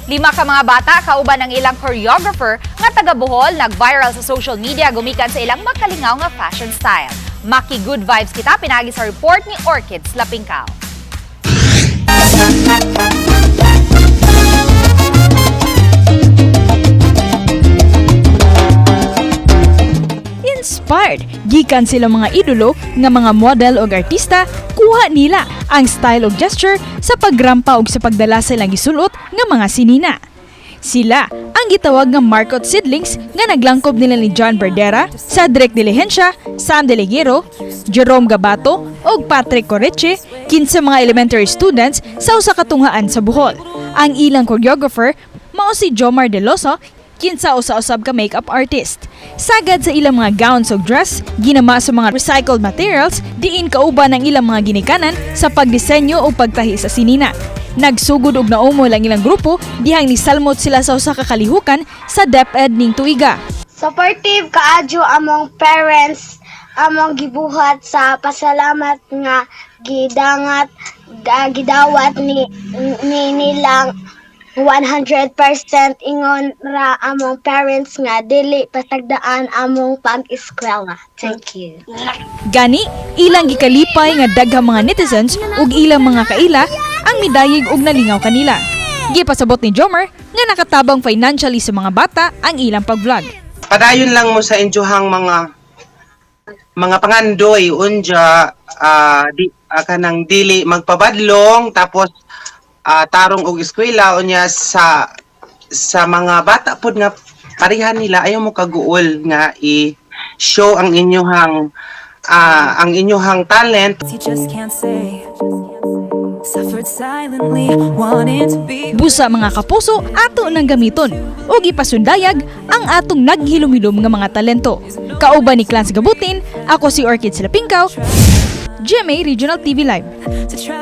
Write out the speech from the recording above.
Lima ka mga bata kauban ang ilang choreographer nga taga Bohol nag-viral sa social media gumikan sa ilang makalingaw nga fashion style. Maki good vibes kita pinagi sa report ni Orchids Lapingkaw. Inspired gikan sila mga idolo nga mga model og artista, kuha nila ang style og gesture sa pagrampa og sa pagdala sa ilang gisulot nga mga sinina. Sila ang gitawag nga Marcot Seedlings nga naglangkob nila ni John Berdera, Cedric Diligencia, Sam Deligero, Jerome Gabato ug Patrick Correche, 15 mga elementary students sa usa ka tunghaan sa Bohol. Ang ilang choreographer mao si Jomar Deloso, kinsa usa-usab ka makeup artist. Sagad sa ilang mga gowns ug dress, ginama sa mga recycled materials, diin kauban ang ilang mga ginikanan sa pagdisenyo o pagtahi sa sinina. Nagsugod og naumol ang ilang grupo dihang nisalmot sila sa usa ka kalihukan sa DepEd ning tuiga. Supportive kaadyo among parents among gibuhat sa pasalamat nga gidangat gidawat ni nilang 100%. Ingon ra among parents nga dili pasagdaan among pag-eskwela. Thank you. Gani, ilang gikalipay nga daghang mga netizens ug ilang mga kaila ang midayig ug nalingaw kanila. Gipasabot ni Jomer nga nakatabang financially sa mga bata ang ilang pag-vlog. Padayon lang mo sa inyohang mga pangandoy unja, di kanang dili magpabadlong, tapos tarong og eskwela. Unya sa mga bata pod nga parehan nila, ayaw mo kaguol nga i-show ang inyohang talent. You just can't say. Suffered silently, wanting to be. Busa, mga kapuso, ato nang gamiton ug ipasundayag ang atong naghilom-hilom nga mga talento. Kauban ni Clans Gabutin, ako si Orchid Silapingkaw, GMA Regional TV Live. To try.